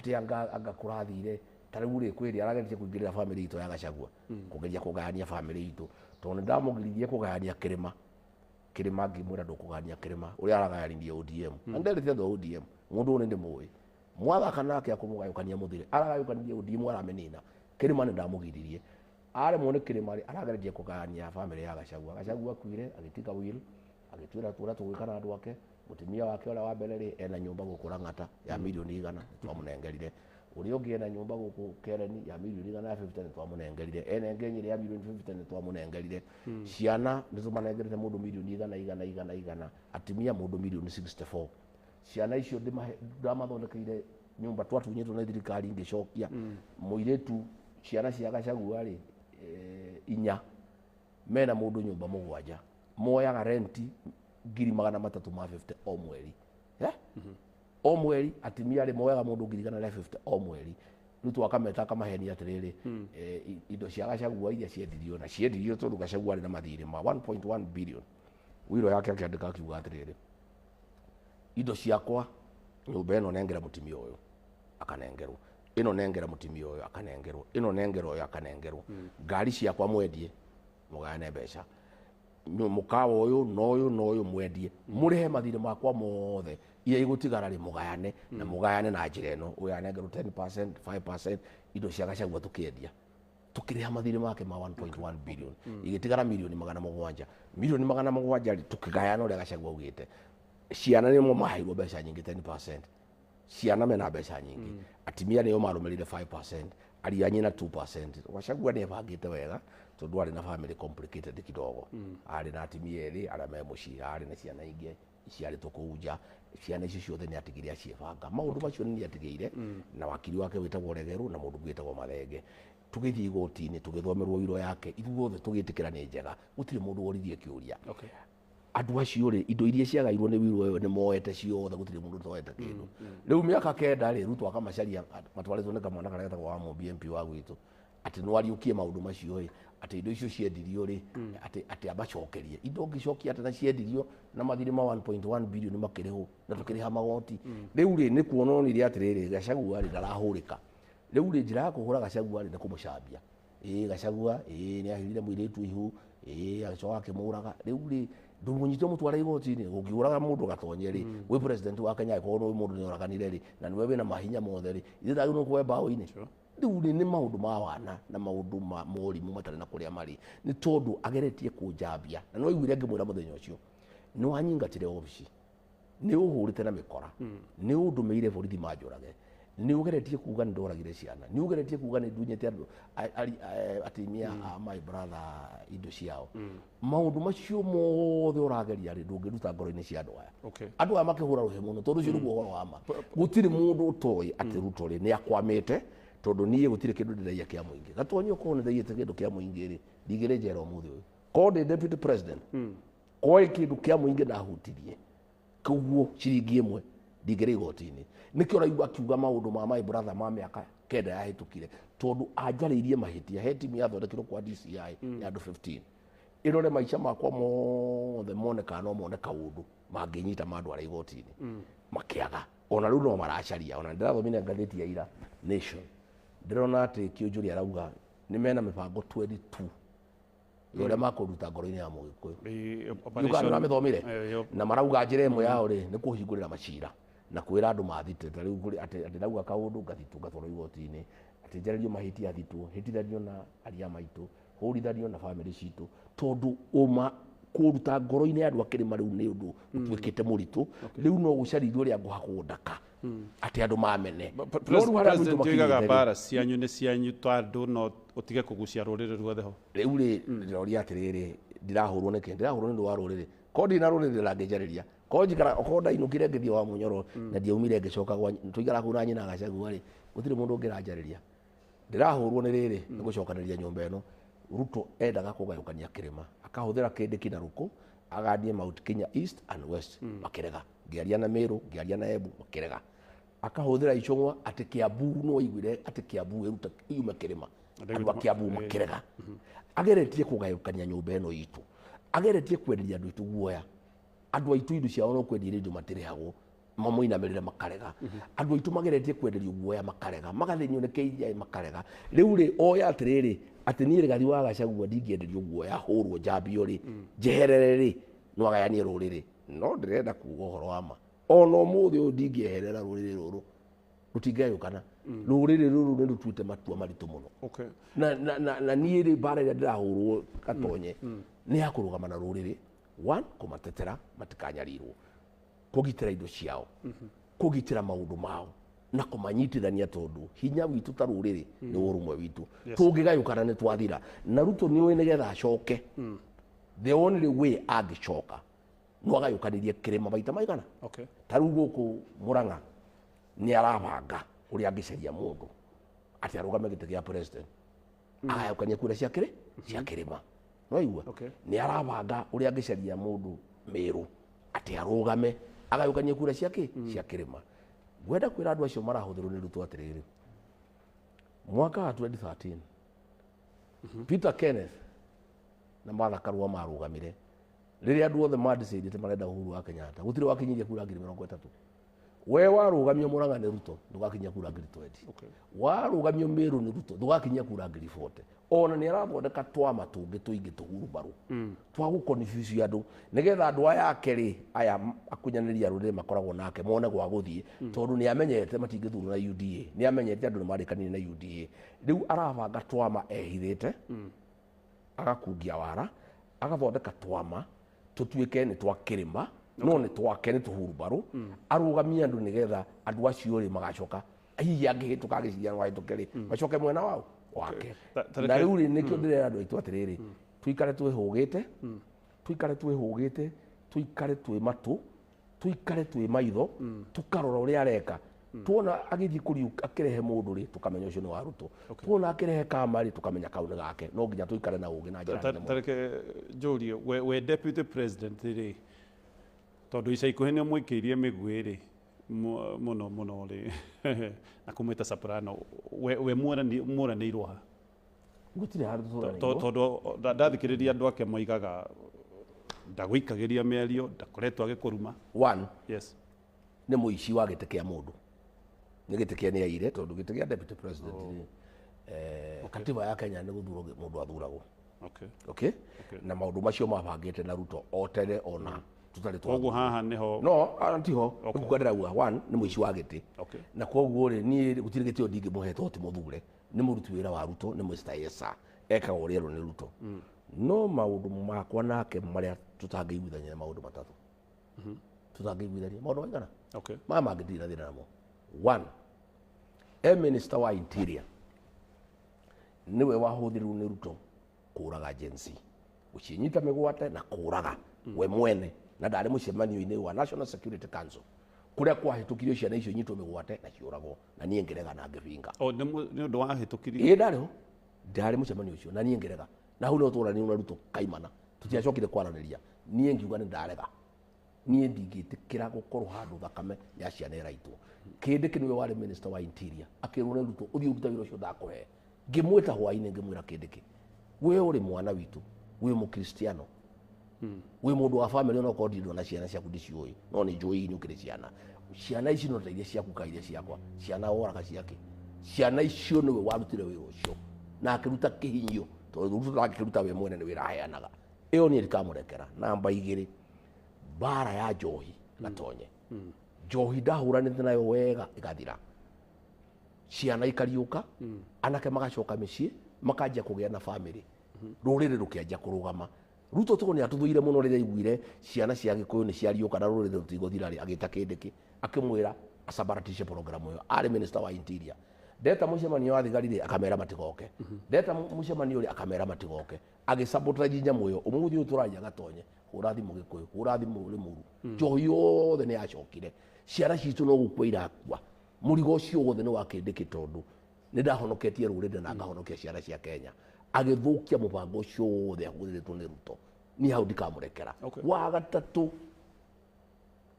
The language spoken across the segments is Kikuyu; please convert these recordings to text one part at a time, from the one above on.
Atĩ anga kũrathire ta rĩu rĩ, kwĩrĩ arageretie kũingĩrĩra famĩlĩ itũ ya Gachagua, kũgeria kũgayania famĩlĩ itũ, tondũ nĩ ndamũgiririe kũgayania kĩrĩma. Kĩrĩma ngĩmwĩra ndũkũgayania kĩrĩma ũrĩa aragayanirie ODM, na nderĩte andũ a ODM, mũndũ ũyũ nĩ ndĩmũĩ, mwathaka nake akũmũgayũkania mũthire. Aragayũkanirie ODM, aramĩnina. Kĩrĩma nĩ ndamũgiririe, aremwo nĩ kĩrĩma rĩ, arageretie kũgayania famĩlĩ ya Gachagua. Gachagua akuire agĩtiga will, agĩtwĩra tũrĩa tũgwĩka na andũ ake. Mũtumia wake ũrĩa wa mbere rĩ, ena nyũmba gũkũ Lang'ata ya mirioni 100, twamũnengerire. Ũrĩa ũngĩ ena nyũmba gũkũ Kereni ya mirioni 150, nĩ twamũnengerire. Ena ĩngĩ Nyĩrĩ ya mirioni 50, nĩ twamũnengerire. Ciana nĩ tũmanengerete mũndũ mirioni 100, 100, 100, 100. Atumia mũndũ mirioni 64. Ciana icio ndamathondekeire nyũmba twatunyĩtwo nĩ thirikari, ngĩcokia mũirĩtu. Ciana cia Gachagua rĩ, inya mena mũndũ nyũmba mũgwanja, moyaga renti ngiri 350 o mweri, eh? O mweri. Atumia rĩ, moyaga mũndũ ngiri 150 o mweri. Rĩu twakameta akamahenia atĩrĩrĩ, indo cia Gachagua iria ciendirio, na ciendirio tondũ Gachagua arĩ na mathirĩ ma 1.1 billion. Wiro yake akĩandĩka akiuga atĩrĩrĩ, indo ciakwa, nyũmba ĩno nengera mũtumia ũyũ, akanengerwo. Ĩno nengera mũtumia ũyũ, akanengerwo. Ĩno nengera ũyũ, akanengerwo. Ngari ciakwa mwendie, mũgayane mbeca. Mũkawa ũyũ na ũyũ na ũyũ mwendie, mũrĩhe mathirĩ makwa mothe. Iria igũtigara rĩ, mũgayane, na mũgayane na njĩra ĩno, ũyũ anengerwo 10%, 5%. Indo cia Gachagua tũkĩendia, tukĩrĩha mathirĩ make ma 1.1 billion, igĩtigara mirioni 700. Mirioni 700 rĩ, tũkĩgayana ũrĩa Gachagua augĩte. Ciana nĩmo maheirwo mbeca nyingĩ, 10%. Ciana mena mbeca nyingĩ. Atimia nĩo marũmĩrĩire 5%, ariũ a nyina 2%. Gachagua nĩ ebangĩte wega tondũ arĩ na family complicated kidogo. Arĩ na atimia erĩ arĩa me mũciĩ, arĩ na ciana ingĩ ciarĩtwo kũu nja. Ciana icio ciothe nĩ atigire aciĩbanga. Maũndũ macio nĩ atigĩire na wakiri wake wĩtagwo Regeru na mũndũ ũngĩ wĩtagwo Mathenge. Tũgĩthiĩ igoti-inĩ, tũgĩthomerwo iro yake, ithuothe tũgĩtĩkĩra nĩ njega. Gũtirĩ mũndũ woririe kĩũria. Andũ acio rĩ, indo iria ciagairwo nĩ wiro ĩyo nĩ moete ciothe, gũtirĩ mũndũ ũtoete kĩndũ. Rĩu mĩaka 9 rĩ, Ruto akamacaria matwarĩtwo nĩ kamwana karĩa getagwo wa Mũmbi, MP wa gwitũ, atĩ no ariũkie maũndũ macio ĩ, atĩ indo icio ciendirio rĩ, atĩ amacokerie indo. Ũngĩcokia atĩ na ciendirio na mathirĩ ma 1.1 billion makĩrĩhwo na tũkĩrĩha magoti? Rĩu rĩ, nĩ kuona onire atĩrĩrĩ, Gachagua rĩ, ndarahũrĩka. Rĩu rĩ, njĩra ya kũhũra Gachagua rĩ, nĩ kũmũcambia. Ĩĩ, Gachagua ĩĩ nĩ ahirire mũirĩtu ihu, ĩĩ agĩcoka akĩmũraga. Rĩu rĩ, ndũmũnyite ũmũtware igoti-inĩ. Ũngĩũraga mũndũ gatonye rĩ, wĩ president wa Kenya, angĩkorwo nĩ mũndũ nĩ oraganire rĩ, na nĩwe wĩna mahinya mothe rĩ, ithe ndagĩrĩirwo nĩ kuoya mbaũ-inĩ. Rĩu rĩ, nĩ maũndũ ma wana na maũndũ ma morimũ matarĩ na kũrĩa marĩ, nĩ tondũ ageretie kũnjambia. Na nĩ waiguire ngĩmwĩra mũthenya ũcio, nĩ wanyingatire obici, nĩ ũhũrĩte na mĩkora, nĩ ũndũmĩire borithi manjũrage, nĩ ũgeretie kuga nĩ ndoragire ciana, nĩ ũgeretie kuga nĩ ndunyĩte andũ atimia a my brother indo ciao. Maũndũ macio mothe ũrageria rĩ, ndũngĩruta ngoro-inĩ cia andũ aya. Andũ aya makĩhũra rũhĩ mũno, tondũ ũcio nĩguo ũhoro wa ma. Gũtirĩ mũndũ ũtoĩ atĩ Ruto rĩ, nĩ akwamĩte, tondũ niĩ gũtirĩ kĩndũ ndĩraiya kĩa mũingĩ. Gatonyi, okorwo nĩ ndaiyĩte kĩndũ kĩa mũingĩ rĩ, ndigĩrĩ njera ũmũthĩ ũyũ. Korwo ndĩ deputy president, koĩ kĩndũ kĩa mũingĩ ndahutirie koguo ciringi 1, ndingĩrĩ igoti-inĩ. Nĩkĩo ũraigua akiuga maũndũ ma my brother ma mĩaka 9 yahĩtũkire, tondũ anjarĩirie mahĩtia. He timu yathondekirwo kwa DCI ya andũ 15 ĩrore maica makwa mothe, mone kana no mone kaũndũ mangĩnyita mandwara igoti-inĩ, makĩaga. Ona rĩu no maracaria. Ona ndĩrathomire ngathĩti ya ira, Nation, ndĩrona atĩ Kĩũnjũri arauga nĩ mena mĩbango 22 ya ũrĩa makũruta ngoro-inĩ ya Mũgĩkũyũ. Uganda ũramĩthomire? Na marauga njĩra ĩmwe yao rĩ, nĩ kũhingũrĩra macira na kwĩra andũ mathite. Ta rĩu kũrĩ atĩ ndauga kaũndũ ngathitwo, ngatwarwo igoti-inĩ, atĩ njarĩrio mahĩtia, thitwo, hĩtithanio na aria maitũ, hũrithanio na bamĩrĩ citũ, tondũ ũma kũruta ngoro-inĩ ya andũ akĩrĩma rĩu nĩ ũndũ ũtuĩkĩte mũritũ. Rĩu no gũcarithio ũrĩa ngũhakwo ndaka atĩ andũ mamene. No rĩu harĩa andũ aitũ President oigaga makinyĩte rĩ, mbara cianyu nĩ cianyu ta andũ, no ũtige kũgucia rũrĩrĩ ruothe ho. Rĩu rĩ, ndĩroria atĩrĩrĩ, ndirahũrwo nĩkĩ? Ndĩrahũrwo nĩ ũndũ wa rũrĩrĩ. Korwo ndĩ na rũrĩrĩ rangĩnjarĩria, korwo njikara, okorwo ndainũkire ngĩthiĩ wa Munyoro na ndiaumire ngĩcoka gwa tũikara kũu na nyina Gachagua rĩ, gũtirĩ mũndũ ũngĩranjarĩria. Ndĩrahũrwo nĩ rĩrĩ, nĩ gũcokanĩrĩria nyũmba ĩno. Ruto endaga kũgayũkania kĩrĩma, akahũthĩra kĩndĩ kina rũkũ agandie Mount Kenya East and West, makĩrega. Ngĩaria na Meru, ngĩaria na Embu, makĩrega. Akahũthĩra Icũng'wa atĩ Kiambu, no aiguire atĩ Kiambu ĩruta yume kĩrĩma, andũ a Kiambu makĩrega. Ageretie kũgayũkania nyũmba ĩno itũ, ageretie kwenderia andũ aitũ guoya. Andũ aitũ indo ciao no kwendia indo matirĩhagwo. Mamũinamĩrĩre makarega. Andũ aitũ mageretie kwenderio guoya makarega, magathĩnio nĩ KGI makarega. Rĩu rĩ, oya atĩrĩrĩ, atĩ niĩ Rigathi wa Gachagua ndingĩenderio guoya hũrwo njambio rĩ, njeherere rĩ, no agayanie rũrĩrĩ. No ndĩrenda kuga ũhoro wa ma, ona ũmũthĩ ũyũ ndingĩeherera rũrĩrĩ rũrũ, rũtingĩgayũkana. Rũrĩrĩ rũrũ nĩ rũtuĩte matua maritũ mũno. Na niĩ rĩ, mbara ĩrĩa ndĩrahũrwo Gatonye nĩ ya kũrũgama na rũrĩrĩ. One, kũmatetera matikanyarirwo, kũgitĩra indo ciao, kũgitĩra maũndũ mao na kũmanyitithania, tondũ hinya witũ ta rũrĩrĩ nĩ ũrũmwe witũ. Tũngĩgayũkana nĩ twathira. Na Ruto nĩ ũĩ nĩgetha acoke, the only way angĩcoka no agayũkanirie kĩrĩma maita maigana. Ta rĩu gũkũ Murang'a nĩ arabanga ũrĩa angĩcaria mũndũ atĩ arũgame gĩtĩ gĩa president, agayũkania kura cia kĩrĩ cia kĩrĩma. Nĩwaigua? Nĩ arabanga ũrĩa angĩcaria mũndũ Mĩrũ atĩ arũgame agayũkania kura cia kĩ cia kĩrĩma. Ngwenda kwĩra andũ acio marahũthĩrwo nĩ Ruto atĩrĩrĩ, mwaka wa 2013 Peter Kenneth na Martha Karua marũgamire rĩrĩa andũ othe mandĩcĩrĩte marenda Uhuru wa Kenyatta, gũtirĩ wakinyirie kura 30,000. We warũgamio Murang'a nĩ Ruto ndũgakinyia kura 20,000. Warũgamio Meru nĩ Ruto ndũgakinyia kura 40,000. Ona nĩ arathondeka twama tũngĩ tũingĩ tũhurubarũ twa gũconfuse andũ, nĩgetha andũ aya ake rĩ, aya akunyanĩri a rũrĩrĩ makoragwo nake, mone gwa gũthiĩ, tondũ nĩ amenyete matingĩthurwo na UDA, nĩ amenyete andũ nĩ marĩkanire na UDA. Rĩu arabanga twama ehithĩte, agakungia wara, agathondeka twama tũtuĩke nĩ twa kĩrĩma, no nĩ twake, nĩ tũhurubarũ, arũgamie andũ nĩgetha andũ acio rĩ magacoka, hihi angĩhĩtũka, agĩciria no ahĩtũke rĩ, macoke mwena wao wake. Na rĩu rĩ, nĩkĩo ndĩrera andũ aitũ atĩrĩrĩ, tũikare twĩhũgĩte, tũikare twĩhũgĩte, tũikare twĩ matũ, tũikare twĩ maitho, tũkarora ũrĩa areka. Tuona agĩthiĩ kũriũ akĩrehe mũndũ rĩ, tũkamenya ũcio nĩ wa Ruto. Tuona akĩrehe kama rĩ, tũkamenya kau nĩ gake. No nginya tũikare na ũgĩ na njĩra nene mũno. Tareke njũrie, we deputy president rĩ, tondũ ica ikuhĩ nĩ ũmũikĩirie mĩguĩ rĩ mũno mũno rĩ, na kũmwĩta soprano, we mũranĩirwo ha? Gũtirĩ handũ tũranĩirwo. Tondũ ndathikĩrĩria andũ ake moigaga ndagũikagĩria mĩario, ndakoretwo agĩkũruma. One, nĩ mũici wa gĩtĩ kĩa mũndũ, nĩ gĩtĩ kĩa nĩ aire, tondũ gĩtĩ kĩa deputy president rĩ, katiba ya Kenya nĩ gũthurwo mũndũ athuragwo. Na maũndũ macio mabangĩte na Ruto o tene ona tũtarĩ twa Koguo haha nĩho no tiho nĩkuga ndĩrauga, one, nĩ mũici wa gĩtĩ. Na koguo rĩ, niĩ gũtirĩ gĩtĩo ndingĩmũhe tondũ ti mũthure, nĩ mũruti wĩra wa Ruto, nĩ Mr. Yes Sir, ekaga ũrĩa erwo nĩ Ruto. No maũndũ makwa nake marĩa tũtangĩiguithania nĩ maũndũ matatũ. Tũtangĩiguithania maũndũ maigana maya mangĩ ndirĩ na thĩna namo. One, e minister wa interior nĩwe wahũthĩrirwo nĩ Ruto kũraga Gen Z, gũcinyita mĩgwate na kũraga we mwene, na ndarĩ mũcemanio-inĩ wa National Security Council kũrĩa kwahĩtũkirio ciana icio inyitwo mĩgwate na ciũragwo, na niĩ ngĩrega na ngĩbinga. O nĩ ũndũ wahĩtũkirio? Ĩĩ, ndarĩ ho, ndarĩ mũcemanio ũcio na niĩ ngĩrega, na hau nĩho tũranĩirwo na Ruto kaimana, tũtiacokire kwaranĩria. Niĩ ngiuga nĩ ndarega, niĩ ndingĩtĩkĩra gũkorwo handũ thakame ya ciana ĩraitwo. Kĩndĩkĩ nĩwe warĩ minister wa interior, akĩrwo nĩ Ruto, ũthiĩ ũrute wĩra ũcio ndakũhe. Ngĩmwĩta hwainĩ ngĩmwĩra, Kĩndĩkĩ, we ũrĩ mwana witũ, wĩ mũkristiano, wĩ mũndũ wa family, ona okorwo ndirĩ na ciana ciaku ndiciũĩ, no nĩ njũĩ inyuĩ ũkĩrĩ ciana. Ciana ici no ta iria ciaku ka iria ciakwa, ciana woraga ciake, ciana icio nĩwe warutire wĩra ũcio na akĩruta kĩhinyio, tondũ Ruto ndangĩkĩruta we mwene, nĩ wĩra aheanaga. Ĩyo niĩ ndikamũrekera. Namba igĩrĩ, mbara ya njohi. Gatonye, njohi ndahũranĩte nayo wega ĩgathira, ciana ikariũka, anake magacoka mĩciĩ, makanjia kũgĩa na family, rũrĩrĩ rũkĩanjia kũrũgama. Ruto tondũ nĩ atũthũire mũno, rĩrĩa aiguire ciana cia Gĩkũyũ nĩ ciariũka na rũrĩrĩ rũtigũthira rĩ, agĩta Kĩndĩkĩ akĩmwĩra acambaratishe program ĩyo. Arĩ minister wa interior, ndeta mũcemanio wa thigari rĩ, akamera matigoke, ndeta mũcemanio rĩ, akamera matigoke, agĩsabotage nyamũ ĩyo. Ũmũthĩ ũyũ tũraria, Gatonye, hũra thimũ Gĩkũyũ, hũra thimũ Rĩmuru, njohi yothe nĩ yacokire. Ciana citũ no gũkua irakua. Mũrigo ũcio wothe nĩ wa Kĩndĩkĩ, tondũ nĩ ndahonoketie rũrĩrĩ na ngahonokia ciana cia Kenya. Agĩthũkia mũbango ũcio wothe ahũthĩrĩtwo nĩ Ruto. Niĩ hau ndikamũrekera. Wa gatatũ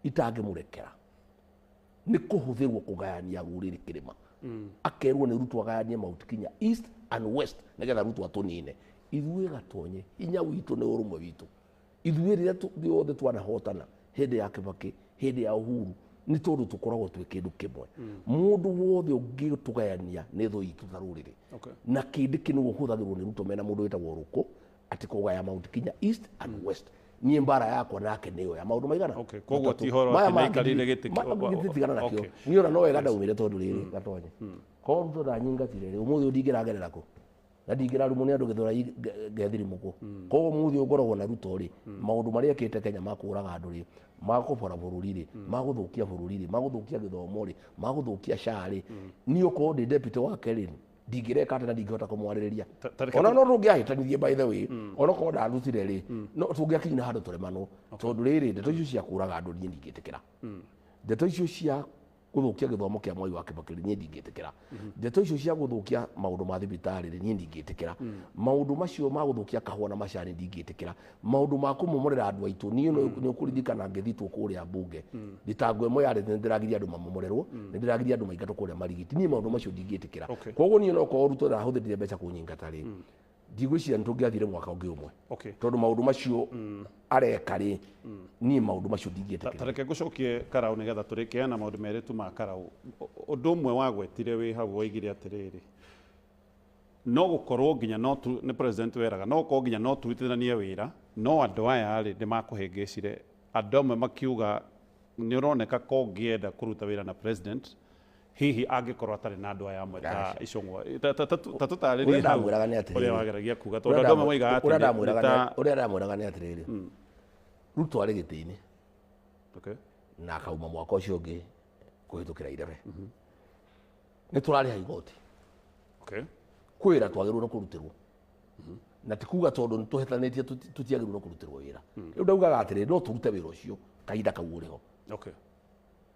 itangĩmũrekera nĩ kũhũthĩrwo kũgayania rũrĩrĩ kĩrĩma. Akerwo nĩ Ruto agayanie Mount Kenya East and West nĩgetha Ruto atũnine ithuĩ. Gatonye, hinya witũ nĩ ũrũmwe witũ. Ithuĩ rĩrĩa ithuothe twanahotana hĩndĩ ya Kibaki, hĩndĩ ya Uhuru, Nĩ tondũ tũkoragwo twĩ kĩndũ kĩmwe. Mũndũ wothe ũngĩtũgayania nĩ thũ itũ ta rũrĩrĩ. Na kĩndĩ kĩ nĩguo ũhũthagĩrwo nĩ Ruto mena mũndũ wĩtagwo Rũkũ atĩ kũgaya Mount Kenya East and West. Niĩ mbara yakwa nake nĩyo ya maũndũ maigana. Koguo ti ũhoro Maya atĩ mangĩ nĩaikarĩire gĩtĩ maya tigana nakĩo. Niĩ ona no wega ndaumire tondũ rĩrĩ gatonye. Korwo Ruto ndanyingatire rĩ, ũmũthĩ ũyũ ndingĩragerera kũ? Na ndingĩrarumwo nĩ andũ Gĩthũrai ngethirimũkũ. Koguo ũmũthĩ ũyũ ngoragwo na Ruto rĩ, maũndũ marĩa ekĩte Kenya ma kũũraga andũ rĩ, ma kũbora bũrũri rĩ, ma gũthũkia bũrũri rĩ, ma gũthũkia gĩthomo rĩ, ma gũthũkia SHA rĩ, niĩ okorwo ndĩ deputy wake rĩ, ndingĩreka atĩ na ndingĩhota kũmwarĩrĩria. Ona no tũngĩahĩtanirie, by the way, ona okorwo ndarutire rĩ, no tũngĩakinyire handũ tũremanwo, tondũ rĩrĩ, ndeto icio cia kũraga andũ niĩ ndingĩtĩkĩra. Ndeto icio cia gũthũkia gĩthomo kĩa Mwai wa Kibaki niĩ ndingĩtĩkĩra. Ndeto icio cia gũthũkia maũndũ ma thibitarĩ rĩ, niĩ ndingĩtĩkĩra. Maũndũ macio ma gũthũkia kahũa na macani ndingĩtĩkĩra. Maũndũ ma kũmomorera andũ aitũ, niĩ nĩ ũkũririkana ngĩthitwo kũrĩa mbunge, thitango ĩmwe yarĩ nĩ ndĩragiria andũ mamomorerwo, nĩ ndĩragiria andũ maingatwo kũrĩa Marigiti. Niĩ maũndũ macio ndingĩtĩkĩra. Koguo niĩ no korwo Ruto ndahũthĩrire mbeca kũnyingata rĩ, ndigwĩciria nĩ tũngĩathire mwaka ũngĩ ũmwe, tondũ maũndũ macio areka rĩ, niĩ maũndũ macio ndingĩtĩkĩra. Ta reke ngũcokie Karau nĩgetha tũrĩkie na maũndũ merĩ tu ma Karau. Ũndũ ũmwe wagwetire wĩ hau woigire atĩrĩrĩ, no gũkorwo nginya no tu, nĩ president weraga no gũkorwo nginya no turutithanie wĩra, no andũ aya rĩ nĩ makũhĩngĩcire. Andũ amwe makiuga nĩ ũroneka ko ũngĩenda kũruta wĩra na president hihi angĩkorwo atarĩ na andũ aya amwe ta Icũng'wa. Ta tũtarĩrie Ũrĩa hau ndamwĩraga nĩ atĩrĩrĩ. ũrĩa wageragia kuga, tondũ andũ amwe moigaga atĩ Ũrĩa nĩ ta ũrĩa ndamwĩraga nĩ atĩrĩrĩ, Ruto arĩ gĩtĩ-inĩ na akauma mwaka ũcio ũngĩ kũhĩtũkĩra irebe, nĩ tũrarĩha igoti. Kwĩ wĩra twagĩrĩirwo nĩ kũrutĩrwo, na ti kuga tondũ nĩ tũhĩtanĩtie tũtiagĩrĩirwo nĩ kũrutĩrwo wĩra. Rĩu ndaugaga atĩrĩrĩ, no tũrute wĩra ũcio kahinda kau ũrĩho.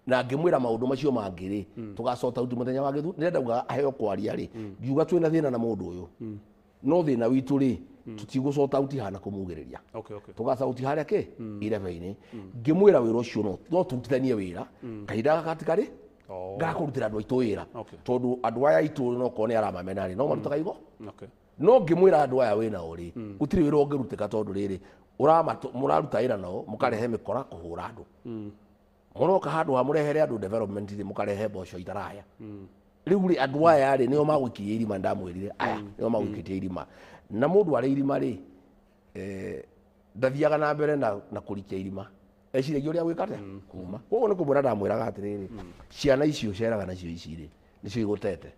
Na ngĩmwĩra maũndũ macio mangĩ rĩ, tũgacota uti mũthenya wa gĩthu. Nĩ ndaugaga aheo kwaria rĩ, ngiuga twĩna thĩna na mũndũ ũyũ, no thĩna witũ rĩ, tũtigũcota uti hana kũmugĩrĩria. Tũgacauti harĩa kĩ irebe-inĩ. Ngĩmwĩra wĩra ũcio no tũrutithanie wĩra kahinda gaka gatikarĩ gakũrutĩra andũ aitũ wĩra, tondũ andũ aya aitũ no korwo nĩ aramamena rĩ, no marutaga igo. No ngĩmwĩra andũ aya wĩnao rĩ, gũtirĩ wĩra ũngĩrutĩka, tondũ rĩrĩ, mũraruta wĩra nao mũkarehe mĩkora kũhũra andũ, mũroka handũ ha mũrehere andũ development rĩ, mũkarehe mboco itaraya. Rĩu rĩ, andũ aya rĩ, nĩo magũikirie irima. Ndamwĩrire aya nĩo magũikĩtie irima, na mũndũ arĩ irima rĩ, ndathiaga na mbere na kũrikia irima, eciragia ũrĩa gwĩka atĩa kuma. Koguo nĩ kũmwĩra ndamwĩraga atĩrĩrĩ, ciana icio ceraga nacio ici rĩ, nĩcio igũtete,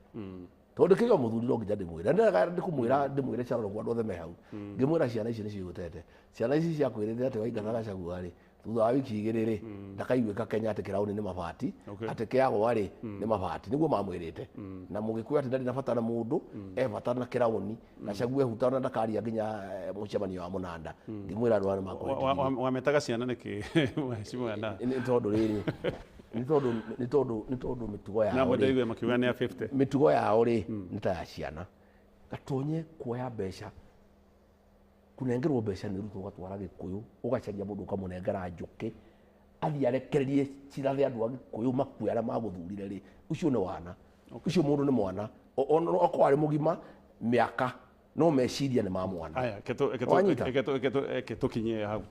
tondũ kĩrĩa mũthuri no nginya ndĩmwĩre, ndĩrega ndĩkũmwĩra, ndĩmwĩre Charles andũ othe me hau. Ngĩmwĩra ciana icio nĩcio igũtete. Ciana ici ciakwĩrĩte atĩ waingata Gachagua rĩ, thutha wa wiki 2 rĩ, ndakaiguĩka Kenya atĩ kĩraũni nĩ mabati, atĩ kĩagwa rĩ nĩ mabati. Nĩguo mamwĩrĩte na mũgĩkũyũ atĩ ndarĩ na bata na mũndũ, e bata na kĩraũni. Gachagua ehuta na ndakaria nginya mũcemanio wa mũnanda. Ngĩmwĩra andũ aya nĩ makũhĩtithia. Wametaga ciana nĩkĩ, mheshimiwa? Na Nĩ tondũ rĩrĩ, nĩ tondũ mĩtugo na yao amwe rĩ, ndaigua makiuga nĩ a 50. Mĩtugo yao rĩ, nĩ ta ya ciana. Gatonye kuoya mbeca, kũnengerwo mbeca nĩ Ruto, ũgatwara Gĩkũyũ, ũgacaria mũndũ ũkamũnengera njũkĩ athiĩ arekererie cirathe andũ a Gĩkũyũ makue arĩa magũthurire rĩ, ũcio nĩ wana. Ũcio mũndũ nĩ mwana. Okorwo arĩ mũgima mĩaka, no meciria nĩ ma mwana. Aya, Wanyita? reke tũkinyie hau.